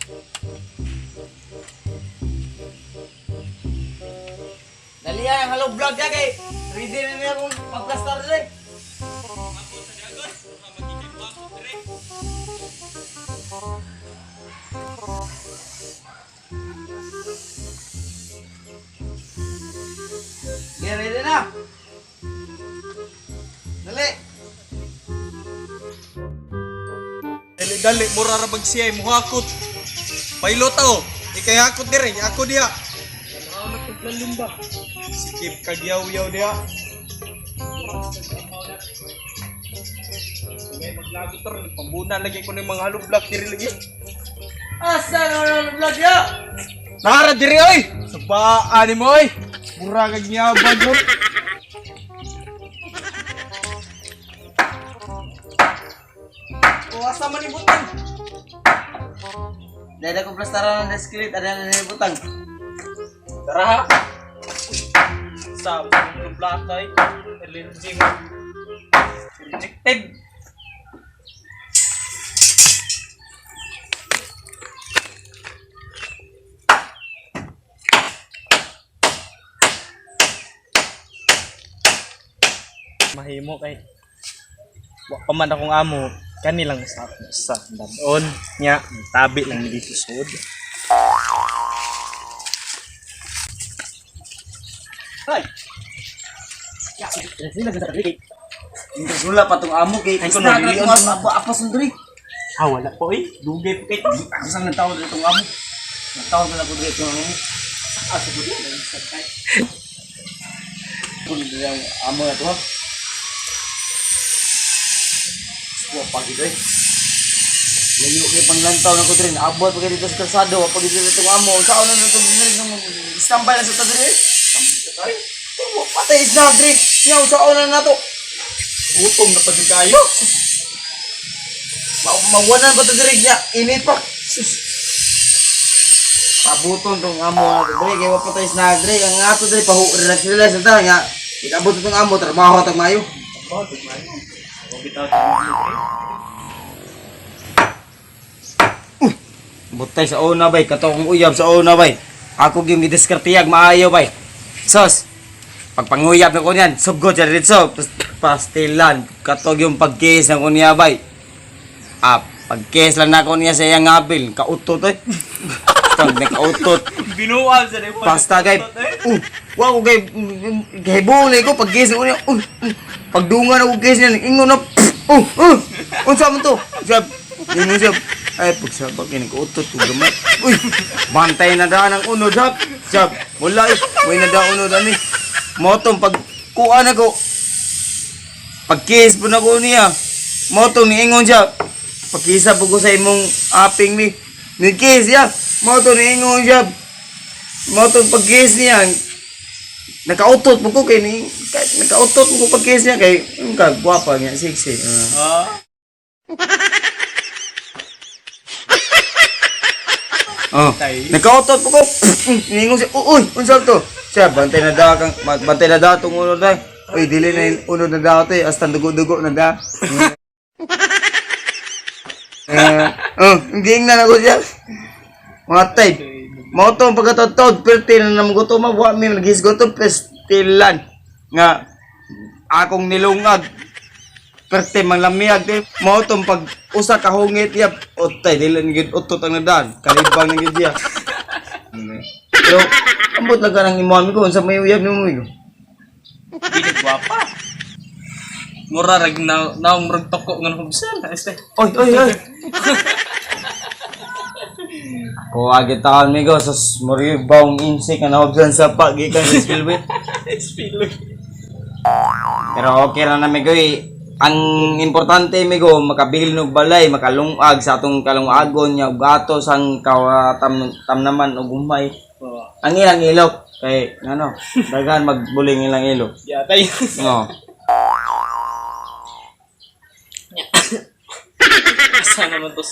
Dali ang hello vlog ya kay ready na niya akong pagplastar dili. Okay, ready na. Dali. Dali dali mura ra bag siya muhakot. Pilot oh. Ikay hakot dire, ako diha. Sikip kagyaw-yaw diha. May maglagot ron, pambuna lagi ko ng mga halublak diri lagi. Asa na hello vlog ya? Nara diri oy. Sabaan ni mo oy. Mura kag ngiyabag mo. O asa man ni butang? Dahil ako plastaran ng eskelit, ada na ni butang. Tara ha. Sa halublak ay allergy mo. Rejected. Mahimo kay wa pa man akong amo kanilang sa danon nya tabi lang ni dito sud. Ay. Sila sa diri. Wala pa tong amo kay. Ay, kuno, Isna dili na tong amo apa apa sundri. Ah, wala po eh. Dugay po kay. Ako sang nagtawag diri tong amo. Nagtawag na ako diri tong amo. Ah, siguro na yung sakay. Kun diri ang amo na to ha. Wa pa gid eh. Layo kay panglantaw na ko diri, naabot pa kay dito sa kalsada, wa pa gid diri tong amo. Saan na to diri nung standby lang sa ta diri. Wa patay isna diri. Nya saan na nato. Gutom na pa jud kayo. Mawanan ba ito diri niya? Init pa. Sus. Pabuton tong amo na to diri kay wa patay sa diri. Ang ato diri pahu relax relax ta nga. Ikabot tong amo trabaho tag mayo. Oh, tugmay. O bitaw ta. Butay sa una bay kato akong uyab sa una bay. Ako gyud gidiskartiyag maayo bay. Sos. Pagpanguyab na ko niyan, sugod siya dito. Pastilan kato yung pagkiss na ko niya bay. Ah, pagkiss lang na ko niya sa iyang ngabil, kautot eh. Tang nakautot. Binual sa dai. Pasta kay wa ko kay gahibuli ko pag kiss ko niya. Pagdungan ako kiss niya ingon na unsa man to? Sab ingon siya. Ay pagsabak kini ko utot ko gamay. Uy, bantay na daan ang unod hap. Sab, wala eh. Way na daan unod ani. Motong pag kuan ako. Pag kiss po na ko niya. Motong niingon siya. Pagkisa po ko sa imong aping mi. Ni kiss siya. Motong niingon siya. Motong pag kiss niya. Nakautot po ko kay ni nakautot po ko pag kiss niya kay ang ka gwapa niya sexy. Ah. Oh. Nakautot po ko. Ningon siya, uy, unsa to? Siya bantay na da kang bantay na da tong unod day. Uy, dili na yung unod na da to eh. Hasta dugo-dugo na da. Eh, oh, hindi na ako siya. Mga type. Mao to ang pagkatotod, perti na naman gutom, wa mi nagisgoto pestilan nga akong nilungag. Perte manglamiag di mao tong pag usa ka hungit yap utay dili na gid utot ang nadan kalibang na gid siya. Pero ambot lang ka ng imo amigo unsa may uyab nimo amigo. Dili gwapa. Mura rag na naong murag toko nga hubsan. Este. Oy oy oy. Ko agi taon amigo sus muri baong insik nga nahobsan sa pa gikan sa spillway. Spillway. Pero okay ra na amigo eh. Ang importante amigo makabilin og balay, makalungag sa atong kalungagon nya ug ato sang kawatam tamnaman og humay. Oh. Ang ilang ilok kay ano, daghan magbuling ilang ilok. Yatay. No. Asa naman to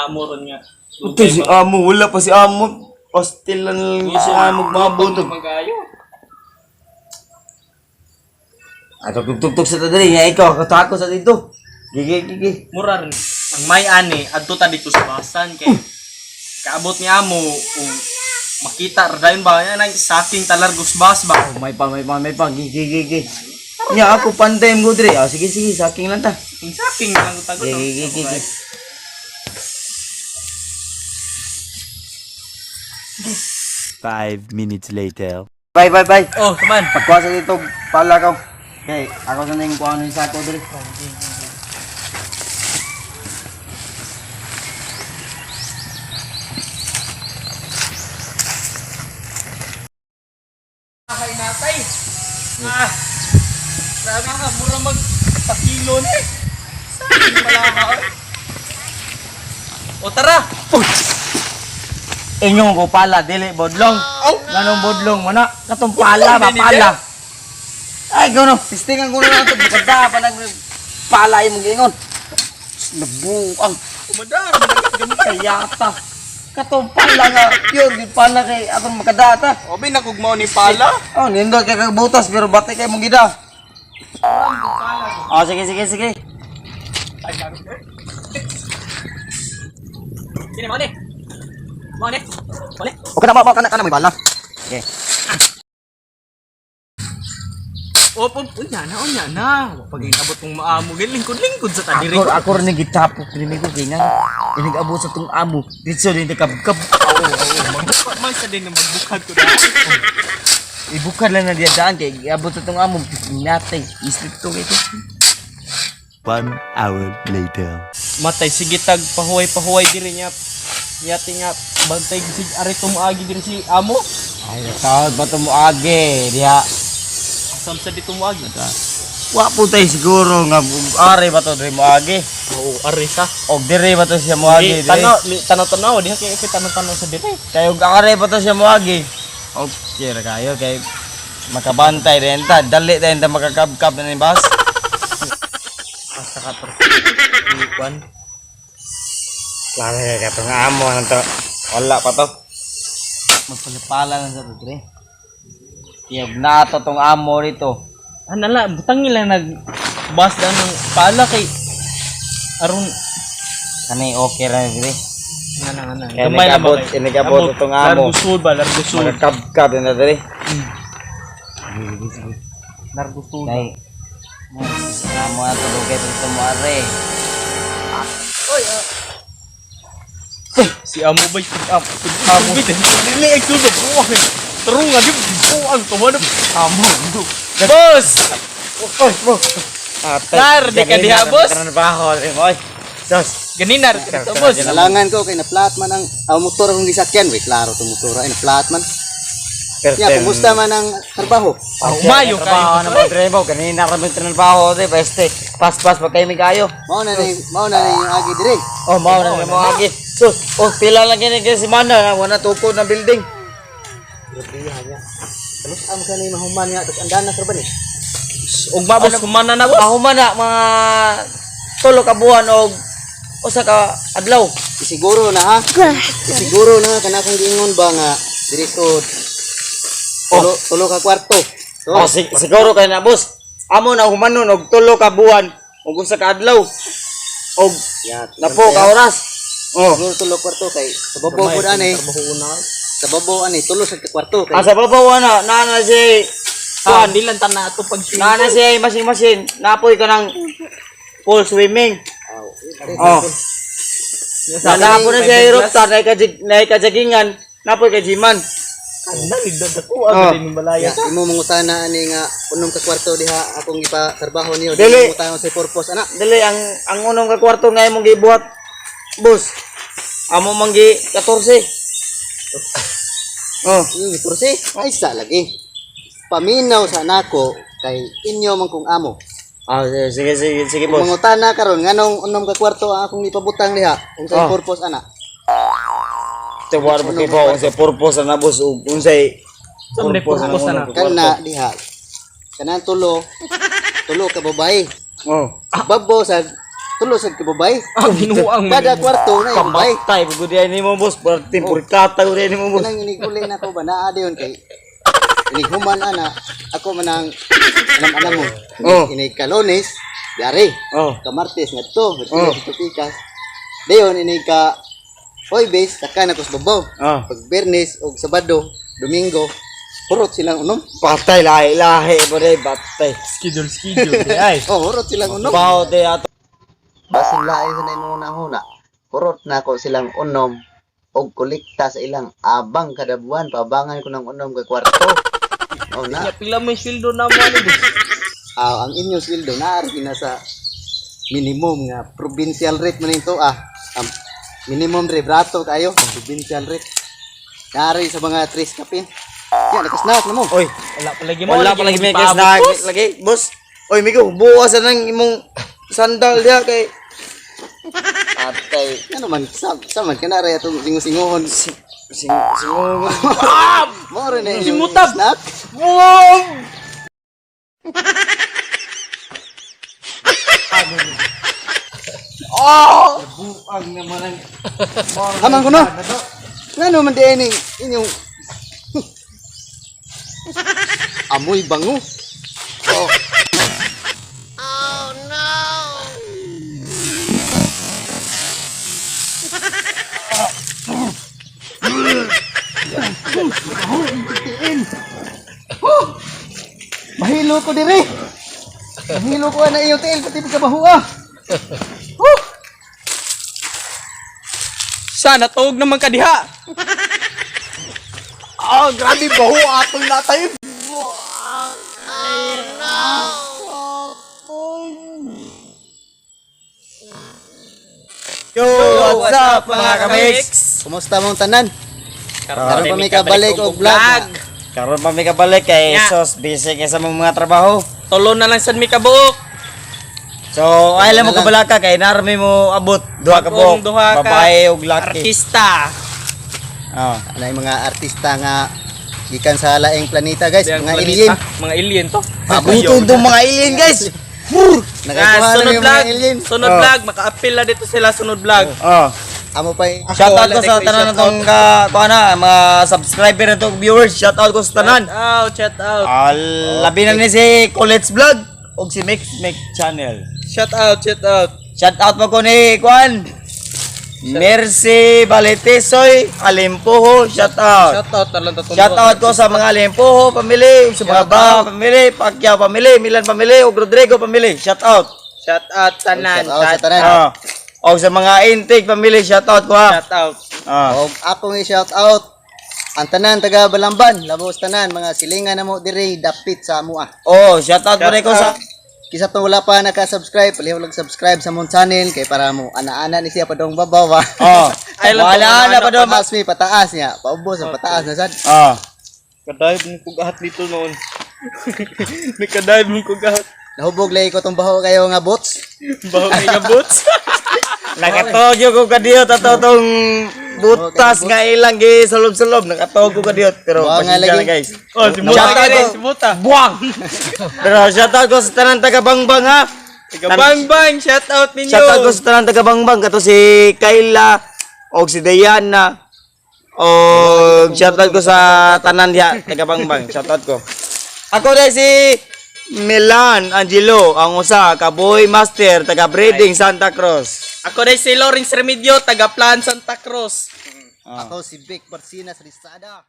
amo ron nga. Ito si Amo, wala pa si Amo. Pastil lang lang si Amo mabuto. Magayo. Ato tugtugtug sa tadali nga ikaw katako sa dito. Gigi gigi. Mura rin. Ang may ani adto ta dito sa basan kay Kaabot ni amo ug makita ra dayon ba yan ang saking talargos bus ba. Oh, may pa, may pa, may pa. Gi, gi, gi, gi. Nya ako pantay mo dre. Ah, sige, sige, saking lang ta. Saking saking lang tago. Gi, gi, gi, gi, gi. 5 minutes later. Bye, bye, bye. Oh, kaman. Pagkuha sa dito, pala ka. Okay, ako sa ning kuha ng sako dre. Kay natay. Ah. Grabe ka, mura mag pakilo ni. Saking pala ka. Oy. O tara. Ingon ko pala, dili bodlong. Nganong bodlong man na? Katong pala ba pala. Ay, gono, tistingan ko na lang ito. Bukada pa nag pala imong ingon. Nabuang. Umadar, Kayata. Katong pala nga, pure gid pala kay atong makadata. Obi nakugmao ni pala. Oh, nindot kay kagbutas pero bati kay mong gida. Oh, sige, sige, sige. Sini mo ni. Mo ni. Mo ni. Okay na ba, kana kana may bala. Okay. Opo, unya na, unya na. Wa pag inabot kong maamo, lingkod-lingkod sa tadiri. Ako ako rin gitapok ni ko kay nga. Inig-abot sa tong amo. Ditso din kabkab. Man sa din na magbukad ko dahil. Ibukad lang na diya daan kay iabot sa tong amo. Natay, isip to kay to. 1 hour later. Matay, sige tag, pahuway-pahuway diri niya. Yati nga, bantay sig ari tumuagi diri si amo. Ay, tawag ba to mo age diha? Asam sa di tumuagi. Wa po tayo siguro nga are ba to diri mo age? Oo, ari sa. Og diri ba to siya mo age? Di, tanaw, tanaw-tanaw, diha kay kay tanaw-tanaw sa diri. Kay og are ba to siya mo age? Okay ra kayo kay makabantay rin ta, dali tayo ta makakabkab na ni bus. Asa ka to. Ikuan. Klaro kay katong amo nang to. Wala pa to. Magpalapala lang sa to dre. Tiyag na to tong amo rito. Anala, butang nila nag bus daan ng pala kay aron Kani okay ra dre. nga na. Kaya inigabot itong amo. Largusod ba, largusod. Makakabkab na dre. Largusod. Kay amo na to dugay to mo are. Si amo ba amo amo dili ay sulod buwang tarong nga di buwang tuwa na amo. Boss! Oy, mo. Atay. Lar, di ka diha, boss? Trabaho, dre mo. Oy. Sos. Ganinar ka boss. Alangan ko kay na flat man ang motor akong gisakyan. Wait, klaro tong motor ay na flat man. Ya, kumusta man ang trabaho? Ah, umayo kayo. Trabaho na mo dre mo. Kanina ra mo trabaho dre, peste. Pas-pas pa kay mi kayo. Mao na ni yung agi dire. Oh, mao na mo agi. Sus, oh pila lang kini kay semana wala tukod na building. Kamus am kanay mahuman nga tas andan na ba ni? Ug ba boss humana na boss. Mahuman na mga tulo ka buwan og usa ka adlaw. Isiguro na ha. Isiguro na kana akong giingon ba nga diri so tulo, tulo ka kwarto. So, Oh, siguro kay na boss. Amo na humanon og tulo ka buwan og usa ka adlaw. Og ya, napo ka oras. Oh. Siguro tulo kwarto kay sa babaw pud ani. Sa babaw ani tulo sa kwarto kay Asa babaw na naa na si Ah, di lang tanan ato pag naa na si machine machine. Napoy ka ng pool swimming. Oh. Na napo na siya rupta na ka jagingan, napoy ka jiman. Ana nagdadako ang din balaya. Ya, imo mangutana ani nga unom ka kwarto diha akong gipatrabaho niyo. Dili. Dili mangutana sa purpose ana. Dili ang unong ka kwarto nga imong gibuhat, boss. Amo man gi 14. Oh, Kursi, ay sa lagi. Paminaw sa nako kay inyo man kong amo. Ah, sige sige sige Kung boss. mangutana karon nganong unom ka kwarto ang akong ipabutang diha, unsay purpose ana? Tawar mo kay pa unsay purpose na boss ug unsay Sa man purpose na. Kana diha. Kanang tulo, tulo ka babae. Oh. Babo sa tulo sa ka babae. Ah, ginuang man. Kada kwarto na babae. Kamatay pagud ni mo boss, perti purkata gud ni mo boss. Kanang iniguli na ko ba naa diyon kay inighuman ana ako man ang alam-alam mo. Oh. Inig kalones, yari. Oh. Ka Martes ngadto, oh. Sa Tupikas. Dayon inig ka Huwebes, saka na ko sa babaw. Ah. Pag Biyernes og Sabado, Domingo, hurot silang unom. Patay lahi lahi mo day batay. Schedule, schedule. Ay. Oh, hurot silang unom. Baho day ato. Basin lain sa imong huna. Hurot na ko silang unom og kolekta sa ilang abang kada buwan, paabangan ko ng unom ka kwarto. Oh na. Nya pila may sweldo na mo ano boss. Ah, ang inyong sweldo naa ra sa minimum nga provincial rate man nito ah. Ang minimum rate brato kayo, provincial rate. Nari sa mga tres kapin. Ya, nakasnak na mo. Oy, Wala pa lagi mo. wala pa lagi may kasna lagi, boss. Oy, Migo, buwas na nang imong sandal diha kay Atay. Ano man, sa man kana ra atong singo-singohon. Sing sing. Mo ra na inyong Simutab. snack. Wow! Oh! Buang naman ang Haman ko no. Ngano man di ini inyong amoy bango. Oh. Oh no. Mahilo ko dire. Mahilo ko na iyong tiil pati pagkabaho ah. Sana tuog naman ka diha. Ah, grabe baho atong natay. Yo, what's up mga kamix? Kumusta mong tanan? Karon pa may kabalik og vlog. Karon pa may kabalik kay Nya. sos busy kay sa mga mga trabaho. Tulo na lang sad mi kabuok. So, ay lang mo na lang. kabalaka kay narami mo abot duha ka Kung buok, duha ka babae ug laki. Artista. Ah. Ano yung mga artista nga gikan sa laing planeta guys, Diyang mga planeta. alien. Mga alien to. Abuton tong mga alien, guys. Brr! Nakakuha Ah, na sunod yung vlog. mga alien. Sunod Oh. vlog, maka-appeal na dito sila sunod vlog. Oh. Amo pa eh. Shout out wala ko sa na ko tanan i-shout natong ka kuan na mga subscriber na to viewers. Shout out ko sa tanan. Shout out, shout out. Ah, labi na ni si Colette's Vlog ug si Mix Mix Channel. Shout out, shout out. Shout out mo ko ni Kuan. Mercy Baletisoy Alimpoho, shout out. Shout out talang tatong. Shout out ko sa mga Alimpoho family, sa mga Shout Ba family, Pacquiao family, Milan family, ug Rodrigo family. Shout out. Shout out tanan. Shout out sa tanan. Ah. Og sa mga Intake family, shout out ko ha. Shout out. Ah. Og akong i-shout out ang tanan taga Balamban, labos tanan mga silingan namo diri dapit sa amoa. Oh, shout out mo rin ko sa Kisa tong wala pa naka-subscribe, palihog lang subscribe sa mong channel kay para mo ana-ana ni siya padong babaw. ah. Oh. Ay, lang Wala to, na wala pa doon. Pataas mi, pataas niya. Paubos ang pataas na sad. Oh. Kadive mong kugahat dito noon. Nakadive mong kugahat. Nahubog lagi ko tong baho kayo nga bots. Baho kay nga boots. Nakatog yung ko kadiyot ato tong butas nga ilang gi sulob-sulob nakatog ko kadiyot pero Buwang nga pasensya na lagi. guys. Oh, si Muta Shout out gani, ko. si Muta. Buwang. Pero shout out ko sa tanan taga Bangbang ha. Taga Bang Bang, shout out ninyo. Shout out ko sa tanan taga Bangbang kato si Kayla og si Diana. Og shout out ko sa tanan diha taga Bangbang. Shout out ko. Ako dahil si Milan Angelo ang usa ka boy master taga Breeding Santa Cruz. Ako rin si Lawrence Remedio, taga Plan Santa Cruz. Ako si Vic Barcinas Rizada.